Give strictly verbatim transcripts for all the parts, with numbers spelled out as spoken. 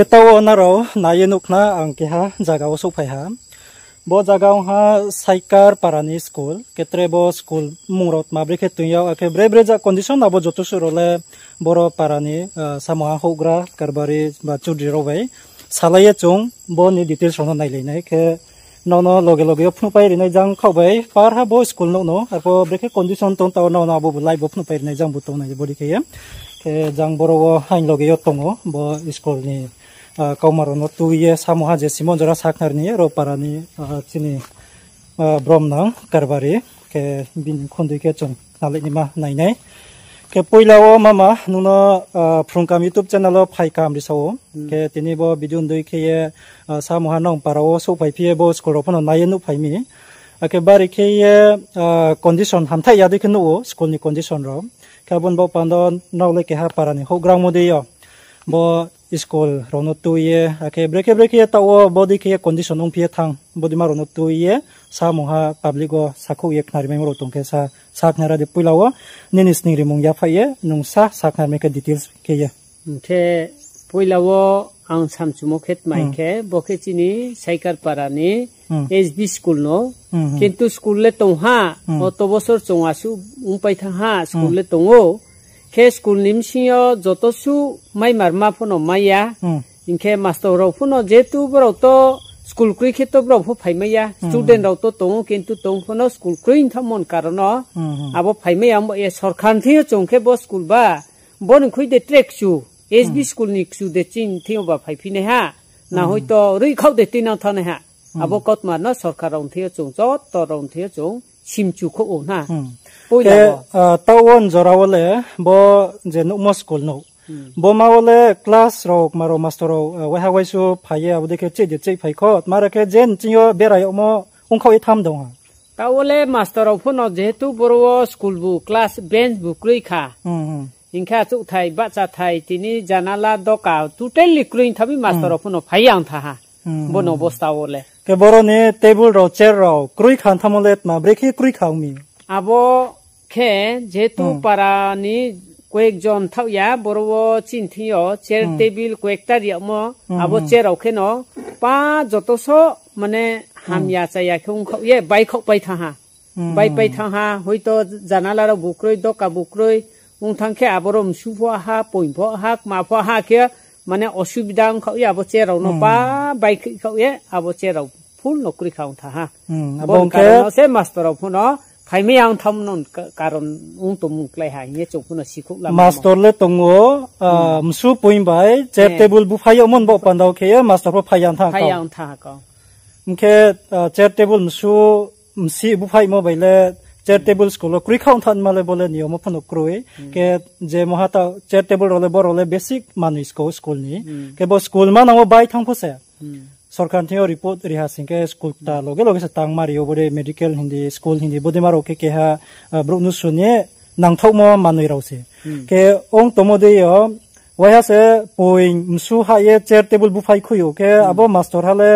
Khe taoh wo nrao nai ye nuh khna ang keha zaga wo souhphai ha. Bo zaga ong ha Saikar para ni school. Khe tre bo school mmung rao tma brekhe toing yag, akhe bre bre ja condition abo joto suh rao le boro para ni, samung ha houhgra, karbari ba chudri rao bai salai ye chung bo ni details rao no nailai nai. Khe nrao no loge loge yo phnuhpai ri nai jang khaoh bai par ha bo school nouh no, arpho brekhe condition tong taoh nrao no abo bo live bo phnuhpai ri nai jang bo tong nai bodei khe ye. Khe jang boro wo haing loge yo tong ou bo school ni kauma rao no tui ye samung ha je Simon jora sakhnari ni ro para ni chini bromnang karbari. Khe bini khundui khe chung khnalai naima nai nai. Khe poila wo mama nung no Phrungkam YouTube channel wo phai kaham ri sa ou. Khe tini bo video ndui khe ye samung ha nung para wo souhphai phi ye bo school rao pho no nai ye nuhphai mi. Akhe bari khe ye condition hamthaih ya dei khe nuh ou school ni condition rao. Khe abo ni baoh panda nrao le keha para ni houhgrangmo dei yo bo school rao no tui ye, akhe brekhe brekhe ye taoh wo bodei khe ye condition ongphi ye thanng, bodeima rao no tui ye samung ha public wo sakhouh ye khnarimaimo rao tong khe sa, sakhnari di poila wo nini sningrimung yaphaih ye nung sa sakhnarimai khe details khe ye. Hing khe poila wo ang samchumo khe tma hing khe, bo khe chini Saikar para ni S B school no, kintu school le tong ha, oto bosor chung asuh ongpai thanng ha, school le tong ou. Khe school ni bsing yo joto suh maimarma pho no mai ya. Hing khe master rao pho no jehetu brao to school kroi khe to brao pho phaimai ya. Student rao to tong ou, kintu tong pho no school kroi thanngmo ni karon no abo phaimai ya, ongba ye sorkar ni thing yo chung khe bo school ba, bo ni khui de tre kchu, S B school ni kchu de chini thing yo ba phaiphi nai ha. Na hoito roikhaoh de tuinang thanngnai ha. Abo kautma no sorkar rao ni thing yo chung, joto rao ni thing yo chung simchu khouh ou na. Poila wo, taoh wo njora wo le bo je nuhmo school no, bo ma wo le class rao kma rao master rao waiha waisu phai ye abo dei khe cheh de cheh phai kho, tma rao khe je nching yo bera yagmo ongkhaoh ye tham dong ha. Taoh wo le master rao pho no jehetu boro wo school bu class bench bu kroi kha. Hing khe achouhthai, bahchathai, tini janala, doka totally kroi tha mi, master rao pho no phai yang tha ha. Bo no bosta wo le. Khe boro ni table rao, chair rao kroi kha thanngmo le tma brekhe kroi kha ong mi? Abo khe jehetu para ni koyek jon thaoh ya, boro wo chini thing yo chair table koyek ta ri yagmo, abo chair rao khe no pa joto so mane hamya chaya khe ongkhaoh ye baikhaohpai thanng ha. Baipai thanng ha, hoito janala rao bu kroi, doka bu kroi, ong thanng khe aboro msu pho ha, poing pho ha, kma pho ha khe, mane osubida ongkhaoh ye abo chair rao no pa baikhaoh ye abo chair rao full no kroi kha ong tha ha. Bo ni karon no se master rao pho no phaimai ya ong tham no karon ong tongmung klái ha hing ye chung pho no sikhouh la. Master le tong ou, msu poing bai chair table búphai yagmo ni baoh panda wo khe ye master pho phai ya ong tha kau. Hing khe chair table msu msi búphaimo bai le chair table school wo kroi kha ong thanngma le bo le niyom wo pho no kroi. Khe je moha ta chair table rao le boro le basic manoi school, school ni. Khe bo school manang wo bai thanng pho se sorkar ni thing yo report ri ha sing khe school kta loge loge se tangma ri ou, bodei medical hing di, school hing di, bodeima rao khe keha brouh nusu ni nangthaohmo manoi rao se. Khe ong tongmo dei yo, waiha se poing msu hah ye chair table búphai khui ou khe abo master ha le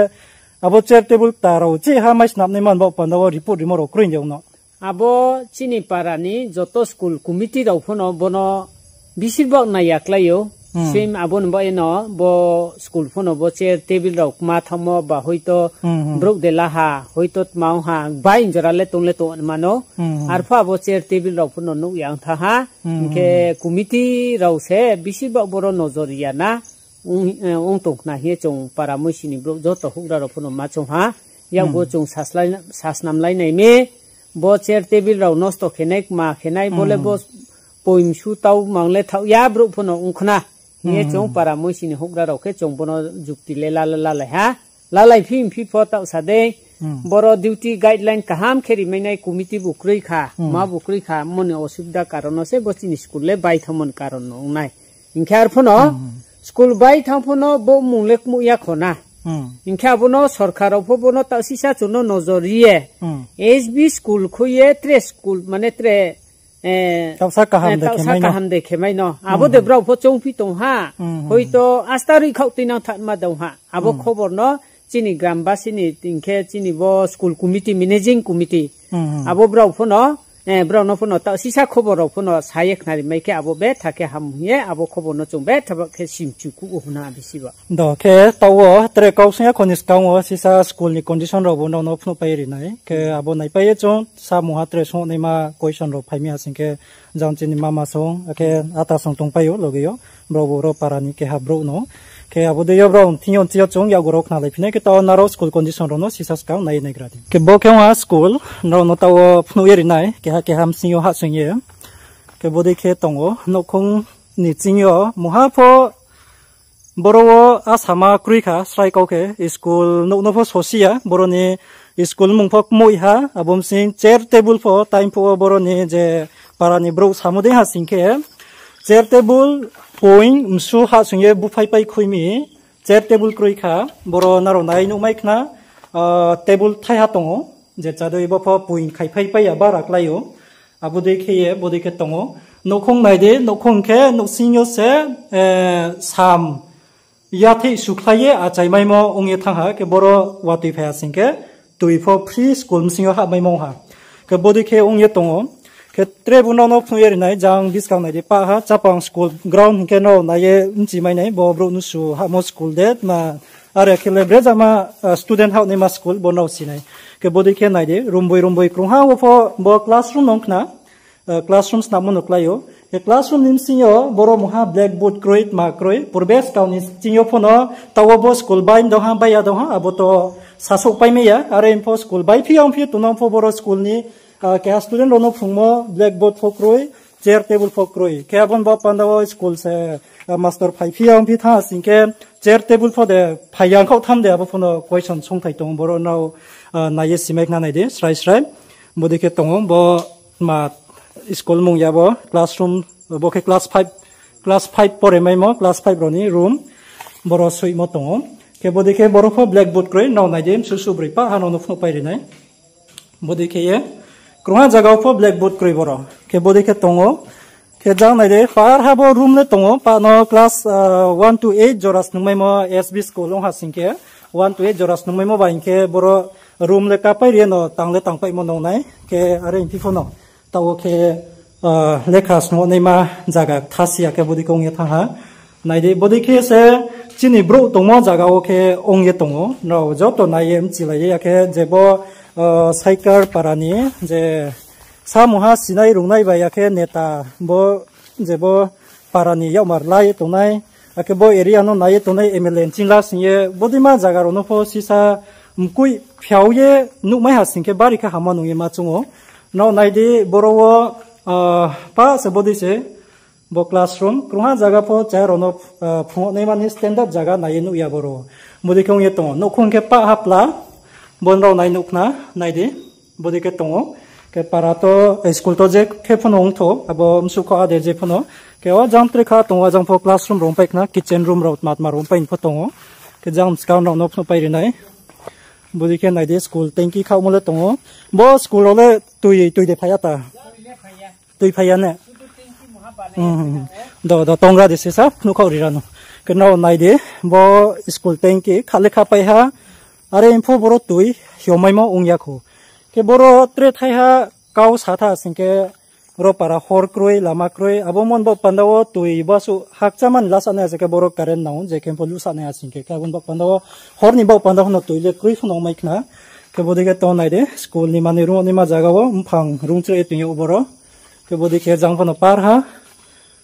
abo chair table kta rao chih ha mai snamnaima ni baoh panda wo report rimo rao kroi de ong no. Abo chini para ni joto school committee rao pho no bo no besir baoh nai ya klái ou. Same abo ni baoh ye no bo school pho no bo chair table rao kma thanngmo ba hoito brouh de la ha, hoito tma ong ha, bai jora le tong le tong ma no. Arphuh abo chair table rao pho no nuh ya ong tha ha. Hing khe committee rao se besir baoh boro nojor ri ya na. Ong tong khna hing ye chung para muisi ni brouh joto houhgra rao pho no ma choung ha. Yakgu chung sasnamlai nai mi. Bo chair table rao nosto khe nai, kma khe nai, bo le bo poimsu tau mang le thaoh ya brouh pho no ong khna hing ye chung para muisi ni houhgra rao khe chung bo no jukti le lalai ha. Lalai phi phi pho taoh sa dei. Boro duty guideline kaham khe rimai nai committee bu kroi kha, ma bu kroi kha, mo ni osubida karon no se bo chini school le bai thanngmo ni karon no ong nai. Hing khe arphuh no school bai thanng pho no bo mmung le kmuh ya kho na. Hing khe abo no sorkar rao pho bo no taoh sisa chung no nojor ri ye S B school khui ye tre school mane tre taohsa kaham de khe mai no. Abo de brao pho choungphi tong ha. Hoito asta roikhaoh tuinang thanngma dong ha. Abo khobor no chini gram basi ni hing khe chini bo school committee, managing committee, abo brao pho no Eh, brao no phuno taoh sisa khobor rao phuno sa ye khnari mai khe abo betha khe ham hing ye abo khobor no chung betha ba khe simchu kuh wo hna bisi ba. Do khe taoh wo tre kau sing ya kho ni skang wo sisa school ni condition rao bo nrao no phnuh pai ri nai. Khe abo naipai ye chung samung ha tre sung naima question rao phai mi ha sing khe jang chini mama song, akhe ata song tongpai ou loge yo. Brao bo ro para ni keha brouh no. Khe abo dei yo brao thing yo nchi yo chung yakgu rao khnalai phi nai khe taoh nrao school condition rao no sisa skang nai ye naigra di. Khe bo khe ong ha school, nrao no taoh wo phnuh ye ri nai, keha keha bsing yo hahsoing ye. Khe bodei khe tong ou, nouhkhong ni ching yo mungha pho boro wo asama kroi kha, srai kau khe, school nouh no pho sosi ya, boro ni school mung pho kmoih ha, abo bsing chair table pho, time pho wo boro ni je para ni brouh samo dei ha sing khe, chair table poing msu hahsoing ye buphaipai khui mi, chair table kroi kha, boro nrao nai nuhmai khna, ah, table thaiha tong ou, je chadei bo pho poing khaiphaipai ya bara klái ou, abo dei khe ye, bodei khe tong ou. Nouhkhong nai di, nouhkhong khe nouhsing yo se, eh, sam yatheih sukhlai ye achaimaimo ong ye thanng ha, khe boro watoi phai ha sing khe, toi pho free school bsing yo hahmaimo ong ha. Khe bodei khe ong ye tong ou. Khe tre bo nrao no phnuh ye ri nai, jang buskang nai di pah ha, chapang school ground hing khe nrao nai ye bchi mai nai, bo brouh nusu hahmo school de, ma are khe le brejama, ah, student hahnaima school, bo nrao si nai. Khe bodei khe nai di, room boi room boi krungha wo pho, bo classroom no ong khna, ah, classroom snamo no klái ou. Khe classroom ni bsing yo, boro mungha blackboard kroi, tma kroi, purbe skang ni ching yo pho no, taoh wo bo school bai dong ha, bai ya dong ha, abo to sasouh pai mai ya, are pho school bai phi ya ong phi tongnang pho boro school ni, ah, keha student rao no phrungmo blackboard pho kroi, chair table pho kroi. Khe abo ni baoh panda wo school se, ah, master phai phi ya ong phi thanng ha sing khe chair table pho de phai ya ongkhaoh tham de abo pho no question songthai tong ou boro nrao, ah, nai ye simai khna nai di, srai srai. Bodei khe tong ou, bo ma school mung ya bo, classroom, bo khe class five, class five pore maimo, class five rao ni room, boro soihmo tong ou. Khe bodei khe boro pho blackboard kroi, nrao nai di, msu su broi pah ha nrao no phnuh pai ri nai. Bodei khe ye, krungha zaga wo pho blackboard kroi boro. Khe bodei khe tong ou. Khe jang nai di, par ha bo room le tong ou, pah no class, ah, one to eight jora snungmaimo S B school ong ha sing khe, one to eight jora snungmaimo ba hing khe boro room le kapai ri ye no tang le tangpaimo nong nai. Khe are hing phi pho no, taoh wo khe, ah, lekha snungnaima zaga thasi ya khe bodei khe ong ye thanng ha. Nai di, bodei khe se chini brouh tongmo zaga wo khe ong ye tong ou. Nrao joto nai ye bchilai ye, ya khe je bo, ah, Saikar para ni je samungha sinai rungnai bai ya khe neta bo je bo para ni yakmar la ye tongnai, akhe bo area no nai ye tongnai M L A ni chingla sing ye, bodeima zaga rao no pho sisa mkoih phiao ye nuhmai ha sing khe bari khe hamma nung ye ma choung ou. Nrao nai di boro wo, ah, pah se bodei se bo classroom, krungha zaga pho chaya rao no, ah, phrungnaima ni standard zaga nai ye nuh ya boro. Bodei khe ong ye tong ou, nouhkhong khe pah ha pla, bo nrao nai nuh khna, nai di. Bodei khe tong ou. Khe para to, eh, school to je khe pho no ong thou, abo msuh kho ade je pho no. Khe o jang tre kha tong ou, ajang pho classroom rao pai khna, kitchen room rao tma tma rao pai pho tong ou. Khe jang skang rao no phnuh pai ri nai. Bodei khe nai di school tanki khaohmo le tong ou. Bo school rao le tui, tui de phai ya ta? Tui phai ya ne? Hmm, hmm, hmm. Do, do, tongra di sisa, phnuh khaoh ri ra no. Khe nrao nai di, bo school tanki kha le khapai ha. Are pho boro tui hiomaimo ong ya khou. Khe boro tre thaiha kau sa tha sing khe ro para hor kroi, lama kroi, abo mon baoh panda wo tui bo suh hakchá mani lasa nai ha sing khe boro current nang ou, je khe pho luhsa nai ha sing khe, khe abo ni baoh panda wo hor ni baoh panda pho no tui le kroi pho no ong mai khna. Khe bodei khe tong nai di, school ni manoi rung naima zaga wo mphang rung chreh ye tong yag ou boro. Khe bodei khe jang pho no par ha,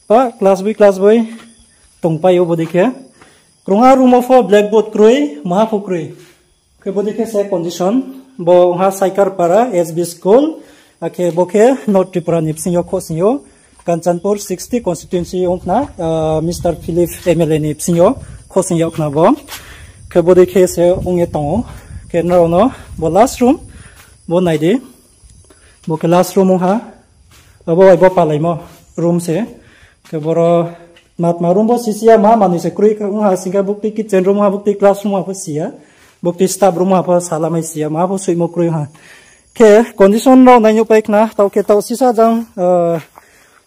pa class boi class boi tongpai ou bodei khe. Krungha room wo pho blackboard kroi, maha pho kroi. Khe bodei khe se condition, bo ong ha Saikar para S B school, akhe bo khe North Tripura ni bsing yo khosning yo, Kanchanpur sixty constituency ong khna, ah, Mister Philip M L A ni bsing yo khosning yag khna bo. Khe bodei khe se ong ye tong ou, khe nrao no bo last room, bo nai di, bo khe last room ong ha, abo bai bo palaimo room se. Khe boro matma room bo sisi ya, ma manoi se kroi ong ha sing khe, buktui kitchen room ha, buktui classroom ha pho si ya, buktui staff room ha pho salamai si ya, ma pho soihmo kroi ha. Khe condition rao nai nuh pai khna, taoh khe taoh sisa jang, ah,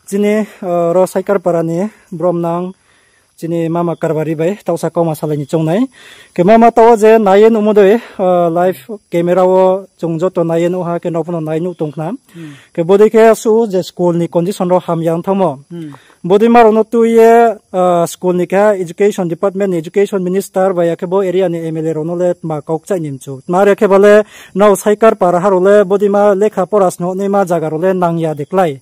chini, ah, ro Saikar para ni bromnang Chini mama Karbari bai taohsa kauma salai ni choung nai. Khe mama taoh wo je nai ye nuhmo dei, live camera wo chung joto nai ye nuh ha, khe nrao pho no nai nuh tong khna. Khe bodei khe asuh je school ni condition rao hamya ong thanngmo. Bodei ma rao no tui ye, school ni keha education department ni education minister bai ya khe bo area ni M L A rao no le tma kau kchaih ni mchu. Tma are khe ba le nrao Saikar para ha rao le bodei ma lekha pora snoh naima zaga rao le nang ya de klái.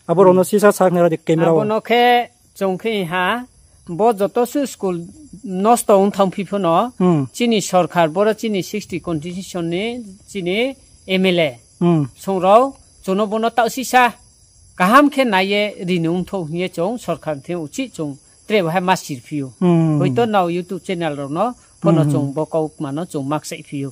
Abo rao no sisa sakhnari di camera wo. Abo no khe chung khe ha, bo joto suh school nosto ong thanngphi pho no, chini sorkar boro chini sixty constitution ni chini M L A song rao chung no bo no taoh sisa kaham khe nai ye ri ni ongthou hing ye chung sorkar thing uchih chung tre bahai ma sirphi ou. Hoito nrao YouTube channel rao no pho no chung bo kaukma no chung ma kchaihphi ou.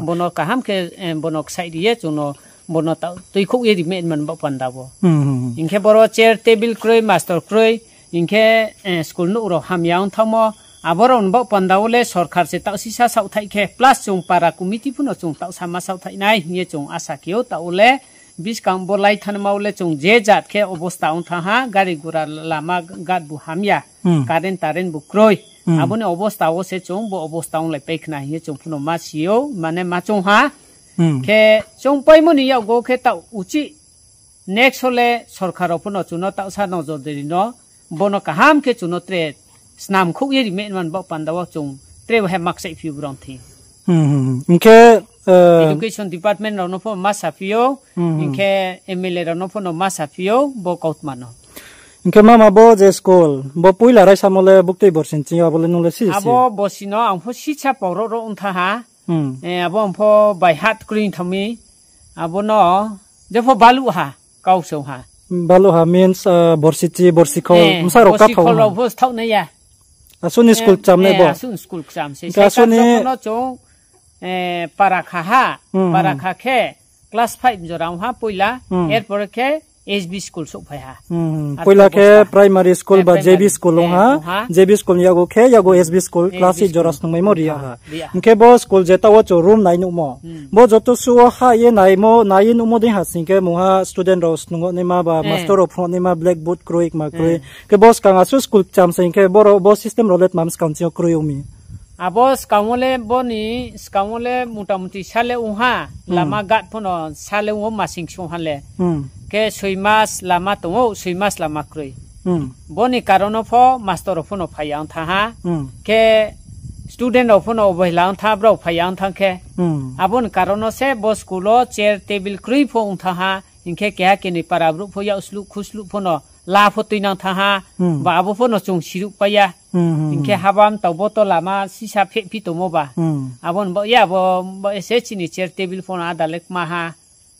Bo no kaham khe, bo no ksaih ri ye chung no bo no tuikhouh ye ri mani baoh panda wo. Hing khe boro chair table kroi, master kroi, hing khe school nouh rao hamya ong thanngmo. Abo rao ni baoh panda wo le sorkar se taoh sisa saohthaih khe, plus chung para committee pho no chung taoh sama saohthaih nai hing ye chung asa khe ou. Taoh wo le buskang bo lai thanngma wo le chung je jat khe obosta ong thanng ha, gari gura lama ghat bu hamya, current tarent bu kroi. Abo ni obosta wo se chung bo obosta onglaipai khna hing ye chung pho no ma si ou, mane ma choung ha. Khe chung paimo ni yakgo khe taoh uchih next wo le sorkar rao pho no chung no taohsa nojor de ri no, bo no kaham khe chung no tre snamkhouh ye ri mani baoh panda wo chung tre bahai ma kchaihphi ou brao thing. Hing khe education department rao no pho ma saphi ou, hing khe M L A rao no pho no ma saphi ou bo kautma no. Hing khe mama bo je school, bo poila raisamo le buktui borsi ni ching yo abo le nung le si si? Abo borsi no ang pho sisa pau ro ro ong thanng ha. Abo ang pho bai hat kroi thanng mi. Abo no jepho baluh ha, kau song ha. Baluh ha means, borsi chi, borsi khol, bsa rao borsi kathao khol rao pho sthaoh nai ya. Asuh ni school kcham nai bo? Asuh ni school kcham se. Hing khe asuh ni no chung para kha ha, para kha khe class five jora ong ha poila, erpore khe S B school souhphai ha. Poila khe primary school ba J B school ong ha, J B school ni yakgu khe yakgu S B school class eight jora snungmaimo ri ya ha. Hing khe bo school je taoh wo chung room nai nuhmo, bo joto suh wo ha ye naimo, nai ye nuhmo dei ha sing khe mungha student rao snung naima ba master rao phrung naima blackboard kroi, kma kroi. Khe bo skang asuh school kcham se hing khe bo system rao le tma skang ching yo kroi ong mi? Abo skang wo le bo ni, skang wo le motamuti sa le ong ha, lama ghat pho no sa le ong ou masing song ha le. Khe soi mas lama tong ou, soi mas lama kroi. Bo ni karon no pho master rao pho no phai ya ong thanng ha. Khe student rao pho no obohela ong thanng, brao phai ya ong thanng khe. Abo ni karon no se bo school wo chair table kroi pho ong thanng ha. Hing khe keha kenoi para brouh pho yak sluh khu sluh pho no la pho tuinang thanng ha. Ba abo pho no chung siruhpai ya. Hing khe haba mtao bo to lama sisa phehphi tongmo ba. Abo ni baoh ye abo baoh ye se chini chair table pho no ada le kma ha.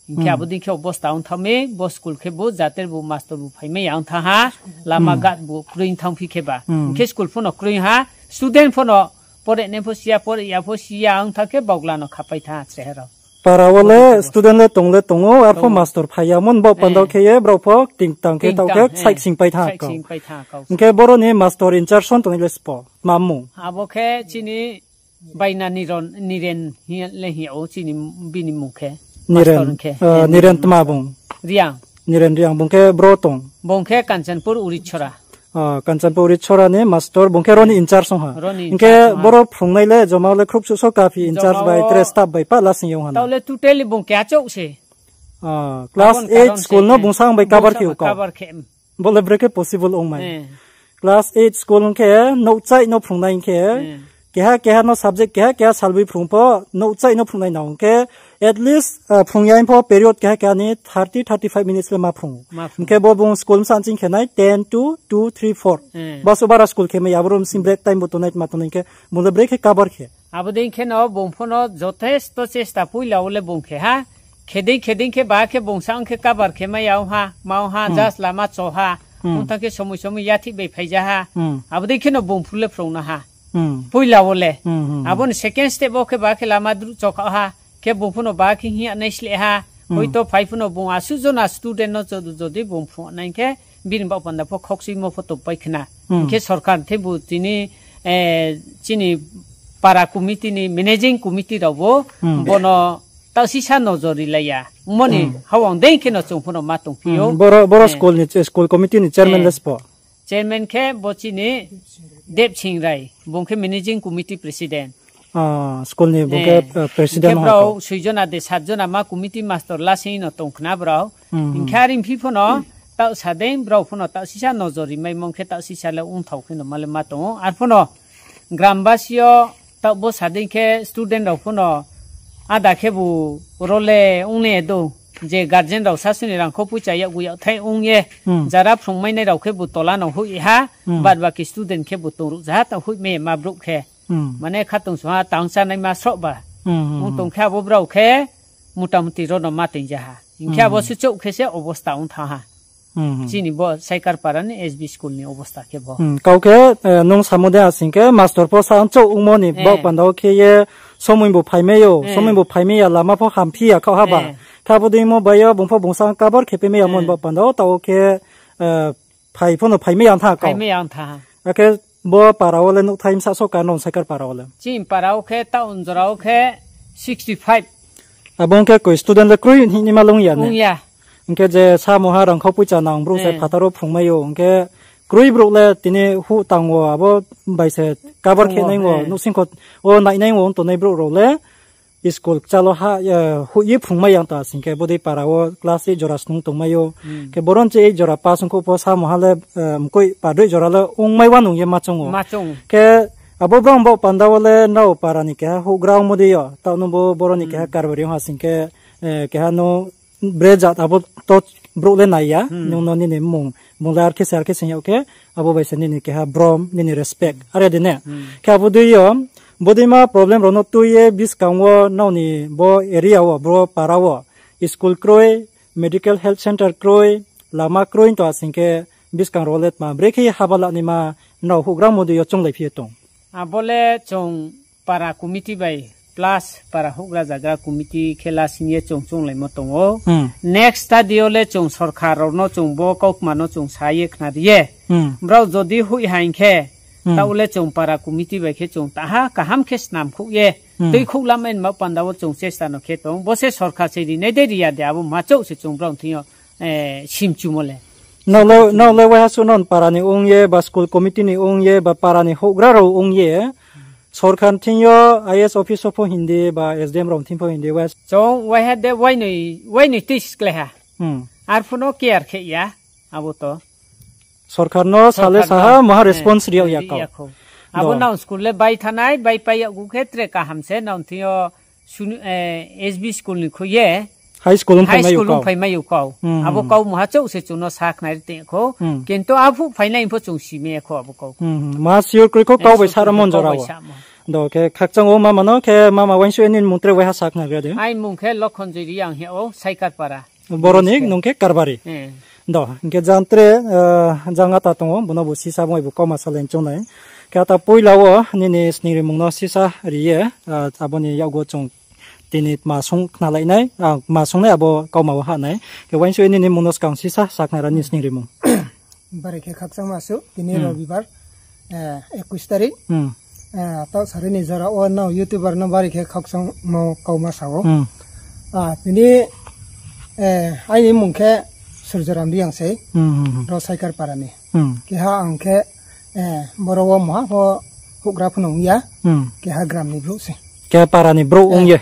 Hing khe abo dei khe obosta ong thanng mi, bo school khe bo jater bu master bu phaimai ya ong thanng ha. Lama ghat bu kroi thanngphi khe ba. Hing khe school pho no kroi ha, student pho no pore nai pho si ya, pore ya pho si ya ong thanng khe baohla no khapai thanng ha chreha rao. Para wo le student le tong le tong ou, arpho master phai ya mon baoh panda khe ye brao pho tingtang khe taoh khe ksaihsingpai thanng ha kau. Hing khe boro ni master in charge son tongnai le spo, tma mmung? Abo khe chini baina Niren, Niren hing le hing ya ou chini bini mmung khe. Niren, Niren tma bung? Niren Reang bung khe bro tong? Bung khe Kanchanpur Uritchora ni master, bung khe ro ni in charge ong ha. Hing khe boro phrungnai le joma le khrouh suh so kaphi in charge bai tre staff bai pah lasing ye ong ha na? Taoh le totally bung keha chouh se. Class eight school no bung sang bai cover khe ou kau. Bo le bre khe possible ong mai. Class eight school ong khe nouhchaih no phrungnai ong khe, keha keha no subject keha keha salboi phrung pho, nouhchaih no phrungnai nang ong khe, at least phrung ya pho period keha keha ni thirty, thirty five minutes le ma phrung ou. Hing khe bo bung school bsa ching khe nai ten to two, three, four. Baso bara school khe mai ya, abo ro bsing break time bo tongnai tma tongnai hing khe bung le bre khe cover khe. Abo dei khe no bung pho no jothesto chesta poila wo le bung khe ha. Khe dei khe dei khe ba khe bung sa ong khe cover khe mai ya ong ha, ma ong ha, just lama cho ha. Ong thanng khe somoi somoi yathih bai phai ja ha. Abo dei khe no bung phu le phrung na ha. Poila wo le. Abo ni second step wo khe ba khe lama druh chokhaoh ha. Khe bung pho no ba khe hing ya nai sleh ha. Hoito phai pho no bung asuh jona student no jodi bung phrung nai khe bini baoh panda pho khokchuimo pho tongpai khna. Hing khe sorkar theibu tini, chini para committee ni managing committee rao bo bo no taoh sisa nojor rilai ya. Ongmo ni hawang dei khe no chung pho no ma tongphi ou. Boro school committee ni chairman le spo? Chairman khe bo chini Debsing Rai, bung khe managing committee president. Ah, school ni bung khe, eh, president hing khe brao soi jona de sat jona ma committee master lasing no tong khna brao. Hing khe are phi pho no, taoh sa dei brao pho no taoh sisa nojor rimai mong khe taoh sisa le ongthao khe no ma le ma tong ou. Ar pho no, gram basi yo taoh bo sa dei khe student rao pho no ada khebu ro le ong ne do, je guardian rao sasu ni rangkho poicha yakgu yakthai ong ye, jara phrungmainai rao khebu tola no hoih ha, bad baki student khebu tongruh ja ha, taoh hoihmai ye ma brouh khe. Mane khatungsung ha tang chánaima sroh ba. Ong tong khe abo brao khe, motamuti ro no ma toing ja ha. Hing khe abo se chouh khe se obosta ong thanng ha. Chini bo Saikarpara ni S B school ni obosta khe bo. Kau khe, eh, nung samo de asing khe master pho sa chouh ongmo ni baoh panda wo khe ye somoi bo phaimai ou, somoi bo phaimai ya lama pho hamphi ya khaoh ha ba. Khe abo deimo bai yo bung pho bung sa cover khe paimai ya mo ni baoh panda wo taoh wo khe, eh, phai pho no phaimai ya tha kau. Akhe bo para wo le nouhthai bsa so ka nung Saikarpara wo le? Chini para wo khe town jora wo khe sixty five. Abo ong khe koi student le kroi hing ni ma lung ya ne? Ong ya. Hing khe je samo ha rangkho poicha nang brouh se phathar wo phrungmai ou, hing khe kroi brouh le tini huh tang wo abo bai se cover khe nai wo, nouhsingkho wo nainai wo ong tongnai brouh rao le school kchal wo ha, eh, huh ye phrungmai ya ta sing khe bodei para wo class eight jora snung tongmai ou. Khe boron che eight jora pass ongkhouh pho samo ha le, eh, mkoih padoi jora le ongmai wa nung ye ma choung ou. Khe abo brao baoh panda wo le nrao para ni keha houhgra ongmo dei yo, taoh nung bo boron ni keha karbari ong ha sing khe, eh, keha no bre jat abo to brouh le nai ya, nung no nini mmung, bung le ar khe se ar khe sing yag khe, abo bai se nini keha brom, nini respect, are de ne? Khe abo dei yo, bodeima problem rao no tui ye buskang wo nrao ni bo area wo, bo para wo, school kroi, medical health centre kroi, lama kroi to asing khe buskang rao le tma bre khe ye haba la naima nrao houhgra mo dei yo chounglai phi ye tong? Abo le chung para committee bai plus para houhgra zagra committee khe lasing ye chung chounglaimo tong ou. Next study yo le chung sorkar rao no chung bo kaukma no chung sa ye khnari ye. Brao jodi hoih ha hing khe, taoh le chung para committee bai khe chung taha kaham khe snamkhouh ye, tuikhouh lamai ni ma panda wo chung chesta no khe tong. Bo se sorkar se rinai de ri ya de abo ma chouh se chung brao thing yo, eh, simchumo le. Nrao le, nrao le waiha suh nrao para ni ong ye, ba school committee ni ong ye, ba para ni houhgra rao ong ye, sorkar thing yo I A S office wo pho hing di, ba S D M rao thing pho hing di, waiha chung waiha de wainoi, wainoi tei sklai ha. Arphuh no care khe ya, abo to. Sorkar no sa le sa ha, maha response ri yag ya kau. Abo nrao school le bai thanai, bai pai yaggu khe tre kaham se nrao thing yo S B school ni khui ye high school ongphaimai ou kau. Abo kau maha chouh se chung no sa khnari tong khou. Kintu arphuh phainai pho chung simai ya khou abo kau. Maha sure kroi khou kau bai sa ra mon jora wo. Do khe khakchang ou mama no khe mama uaingsouh ye nini mmung tre waiha sa khnari de. Aini mmung khe Lokhon Joy Reang hing yag ou, Saikarpara. Boro ni nung khe karbari. Do, hing khe jang tre, jang ata tong ou, bo no bo sisa bung bai bo kauma salai choung nai. Khe ata poila wo nini sningrimung no sisa ri ye, abo ni yakgu chung tini tma sung khnalai nai, tma sung nai abo kauma wo hah nai. Khe uaingsouh ye nini mmung no skang sisa sa khnari nini sningrimung. Bari khe khakchangma suh, tini Robibar, ekush tarik. Taoh sari ni jora wo nrao YouTuber no bari khe khakchangmo kauma sa ou. Tini, aini mmung khe Surjoram Reang sei, ro Saikarpara ni. Keha ang khe, boro wo maha pho houhgra pho no ong ya, keha gram ni brouh se. Keha para ni brouh ong ye.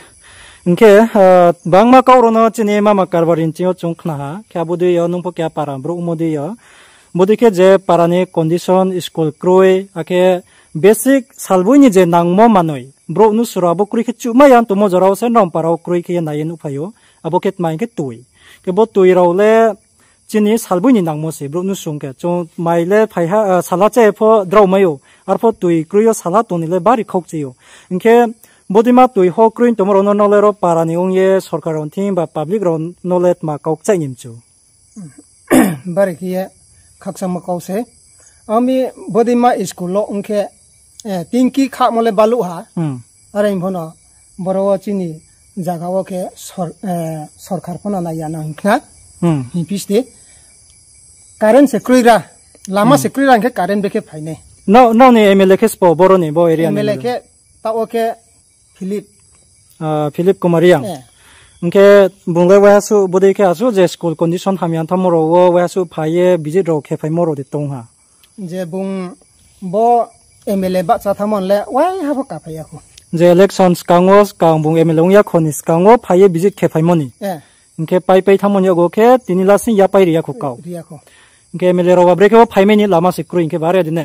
Hing khe, bangma kau rao no chini mama karbari ni thing yo chung khna ha, khe abo dei yo nung pho keha para brouh ongmo dei yo. Bodei khe je para ni condition, school kroi, akhe basic salboi ni je nangmo manoi, brouh mnusu rao abo kroi khe chuhmai ya tongmo jora wo se nrao para wo kroi khe ye nai ye nuhphai ou, abo khe tma hing khe toi. Khe bo toi rao le chini salboi ni nangmo se brouh mnusu ong khe. Chung mai le phai ha, sala chá ye pho drao mai ou, arpho toi kroi yo sala tong ni le bari khaukchi ou. Hing khe bodeima toi ho kroi tongmo rao no nrao le ro para ni ong ye sorkar rao thing ba public rao no le tma kau kchaih ni mchu? Bari khe ye khakchangma kau se. Ami bodeima school wo ong khe, tingki khamo le baluh ha. Are pho no boro wo chini zaga wo khe sorkar pho no nai ya no hing khna. Hing phi sti. Current se kroi ra, lama se kroi ra hing khe current brekhe phai nai. Nrao ni M L A khe sbo boro ni bo area ni? M L A khe taoh wo khe Philip Kumar Reang. Hing khe bung le waiha suh bodei khe asuh je school condition hamya thanngmo rao wo waiha suh phai ye visit rao khe phaimo rao de tong ha? Je bung bo M L A bahcha thanngmo le waiha pho kaphai ya khou. Je election skang wo skang bung M L A ong ya kho ni skang wo phai ye visit khe phaimo ni. Hing khe pai pai thanngmo ni yakgo khe tini lasing yapai ri ya khou kau. Hing khe M L A rao ba brekhe wo phaimai ni lama se kroi hing khe bare di ne.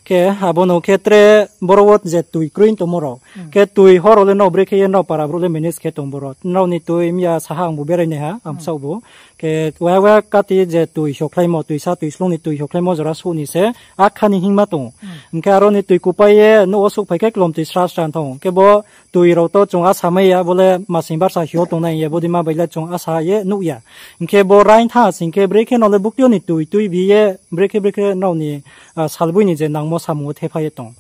Khe abo no khe tre boro wo je tui kroi tongmo rao. Khe tui hor rao le nrao brekhe ye nrao para brouh le manage khe tong boro. Nrao ni tui mya saha ang bu berai naiha, ang bsaoh bu. Khe waiha waiha kati je tui hokhlaimo, tuisa tui slung ni tui hokhlaimo jora souh ni se akha ni hingma tong ou. Hing khe aro ni tui kupai ye nouh wo souhphai khe klomtoi sra sra thanng ou. Khe bo tui rao to chung asa mai ya, bo le masing barsa hi yo tongnai hing ye, bodei ma bai le chung asa ye nuh ya. Hing khe bo raing tha sing khe brekhe no le bukti yo ni tui tuibi ye, brekhe brekhe nrao ni, salboi ni je nangmo samung wo thepha ye tong.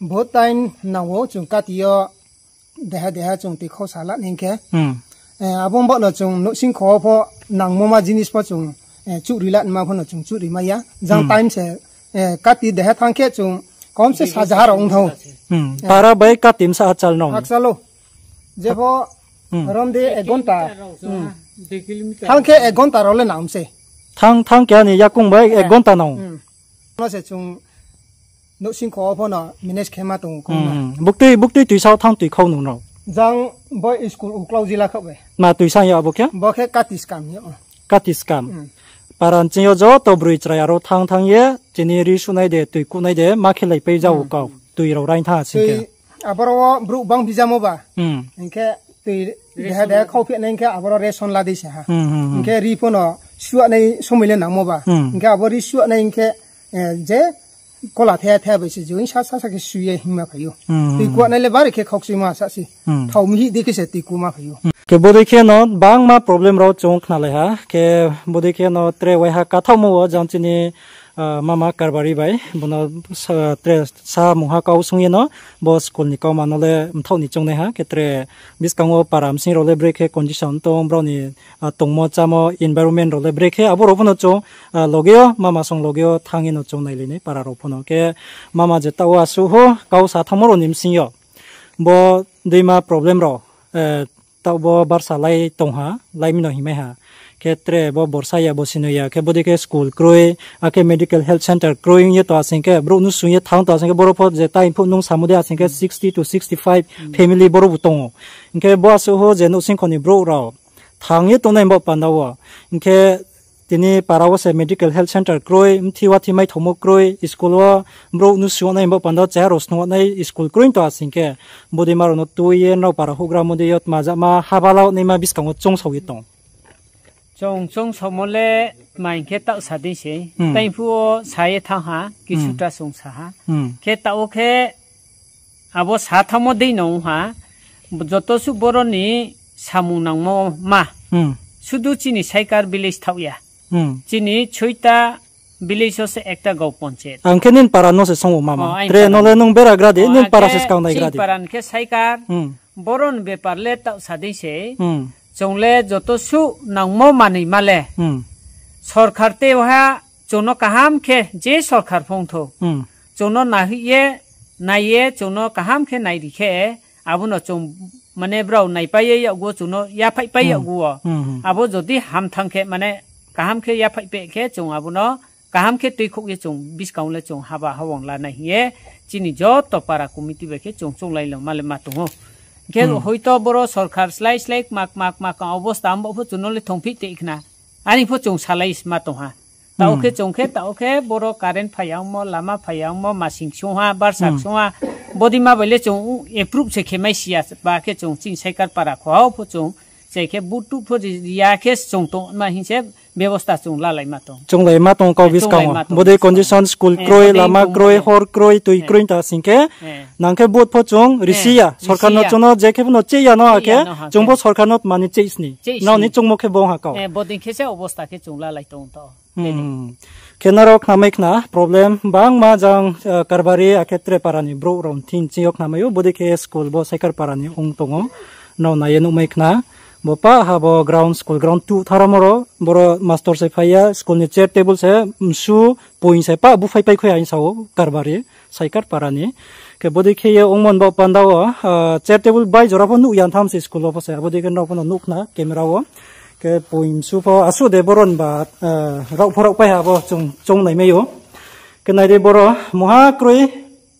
Bo time nang wo chung kati yo deha deha chung tui khausa la ni hing khe, abo bo no chung nouhsingkho wo pho nangmo ma jinis pho chung, chuhri la nima pho no chung chuhri mai ya. Jang time se, kati deha thanng khe chung kom se sajaha rao ong thanng ou. Para bai kati bsa achal no. Akchal ou. Jepho rom de ek ghonta. Thanng khe ek ghonta rao le nang se. Thanng, thanng keha ni yakung bai ek ghonta nang ou. No se chung nouhsingkho wo pho no manage khe ma tong ou. Buktui, buktui tuisa wo thanng tui khau nung no. Jang bo school uklau jila khaoh bai. Ma tuisa yo abo khe? Bo khe kati skam yo. Kati skam. Para nching yo joto broi chrai aro thanng thanng ye, chini ri suhnai de, tui kuhnai de, ma khe laipai ja ou kau. Tui rao raing tha sing khe. Aboro wo brouh bang bijamo ba. Hing khe tui deha deha khau phehnai hing khe aboro ration la dei se ha. Hing khe ri pho no suahnai somoi le nangmo ba. Hing khe abo ri suahnai hing khe, je kola thaya thaya bai se join sa sa sa khe su ye hingma phai ou. Tui kuahnai le bari khe khaukchuima sa se. Thao mihih dei khe se tui kuma phai ou. Khe bodei khe no bangma problem rao chung khnalai ha. Khe bodei khe no tre waiha kathaohmo wo jang chini, mama Karbari bai, bo no tre sa mungha kau sung ye no, bo school ni kauma no le mthaoh ni choungnaiha, khe tre buskang wo para bsing rao le brekhe condition tong, brao ni, tongmo chámo environment rao le brekhe, abo rao pho no chung, loge yo, mama song loge yo thanng ye no chung nailai nai para rao pho no. Khe mama je taoh wo asuh ho kau sa thanngmo rao ni bsing yo, bo deima problem rao, taoh bo barsa lai tong ha, lai mi no hingmai ha. Khe tre bo borsa ya, bo sino ya, khe bodei khe school kroi, akhe medical health center kroi ong ye tong asing khe, brouh no sung ye thanng tong asing khe, boro pho je time phuh nung samo dei asing khe sixty to sixty five family boro bu tong ou. Hing khe bo asuh ho je nouhsingkho ni brouh rao thanng ye tongnai bo panda wo. Hing khe tini para wo se medical health center kroi, mthi wathi maithaomo kroi, school wo brouh no sung nai bo panda wo cheha rao snung nai school kroi tong asing khe, bodei ma rao no tui ye nrao para houhgra mo dei yo tma jama haba la naima buskang wo choungsao ye tong. Chung choungsaomo le tma hing khe taoh sa dei se. Tai phuh wo sa ye thanng ha, kisuta chung sa ha. Khe taoh wo khe abo sa thanngmo dei no ong ha, joto suh boro ni samung nangmo ma. Sudu chini Saikar village thaoh ya. Chini soita village wo se ekta gau ponchet. Ang khe nini para no se song ou mama. Tre no le nung bera gra di, nini para se skang nai gra di. Chini para ni khe Saikar, boro ni bepar le taoh sa dei se. Chung le joto suh nangmo manoi ma le. Sorkar te ha chung no kaham khe je sorkar phongthou. Chung no nahoih ye, nai ye, chung no kaham khe nairi khe, abo no chung, mane brao naipai ye yakgu wo chung no yaphaihpai yakgu wo. Abo jodi ham thanng khe, mane kaham khe yaphaihpai khe chung abo no kaham khe tuikhouh ye chung buskang le chung haba hawang lanai hing ye, chini joto para committee bai khe chung chounglai no ma le ma tong ou. Hing khe hoito boro sorkar slái slái kma kma kma kma obosta abo pho chung no le thongphih te khna. Ani pho chung salai ma tong ha. Taoh khe chung khe, taoh khe boro current phai ya ongmo, lama phai ya ongmo, masing ksung ha, barsa ksung ha, bodei ma bai le chung approve se khe mai si ya, ba khe chung chini Saikar para kho ha pho chung, chai khe butuh pho ri ya khe chung tongma hing se bebosta chung lalai ma tong. Chunglai ma tong kau buskang wo. Bodei condition, school kroi, lama kroi, hor kroi, tui kroi ta sing khe, nang khe vote pho chung risi ya. Sorkar no chung no je khe pho no cheh ya no ha khe, chung pho sorkar no tma ni cheh sni. Nrao ni chungmo khe bong ha kau. Bodei khe se obosta khe chung lalai tong to. Khe nrao khnamai khna problem bangma jang, Karbari akhe tre para ni brouh rao thing ching yo khnamai ou, bodei khe school bo Saikar para ni ong tong ou. Nrao nai ye nuhmai khna. Bo pah ha bo ground, school ground tuh tharamo ro, boro master se phai ya, school ni chair table se msu, poing se pah buphai pai khoi ha hing sa ou Karbari, Saikar para ni. Khe bodei khe ye ongmo ni baoh panda wo, chair table bai jora pho nuh ya tham se school wo pho se, abo dei khe nrao pho no nuh khna camera wo. Khe poing msu pho asuh de boro ni ba, raoh pho raohpai ha bo chung, chung naimai ou. Khe nai di boro, mungha kroi,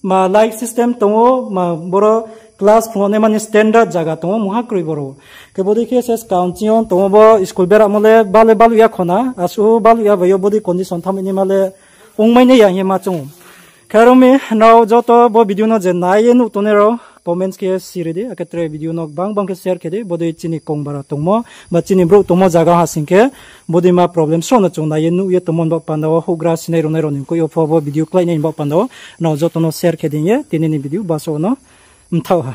ma light system tong ou, ma boro class phung naima ni standard zaga tong ou, mungha kroi boro. Khe bodei khe se skang ching yo tong ou bo school beramo le bale baluh ya khona, asuh baluh ya bai yo bodei condition thanngmai naima le ongmai nai ya hing ye ma choung ou. Khe aro mi nrao joto bo video no je nai ye nuh tongnai rao, comments khe si ri di, akhe tre video no gbang gbang khe share khe di, bodei chini kong bara tongmo, ba chini brouh tongmo zaga ha sing khe, bodei ma problem só no chung nai ye nuh ye tongmo ni baoh panda wo houhgra sinai rungnai rao ni mkoih yo pho bo video kláinai ni baoh panda wo, nrao joto no share khe di hing ye, tini ni video basa wo no mthaoh ha.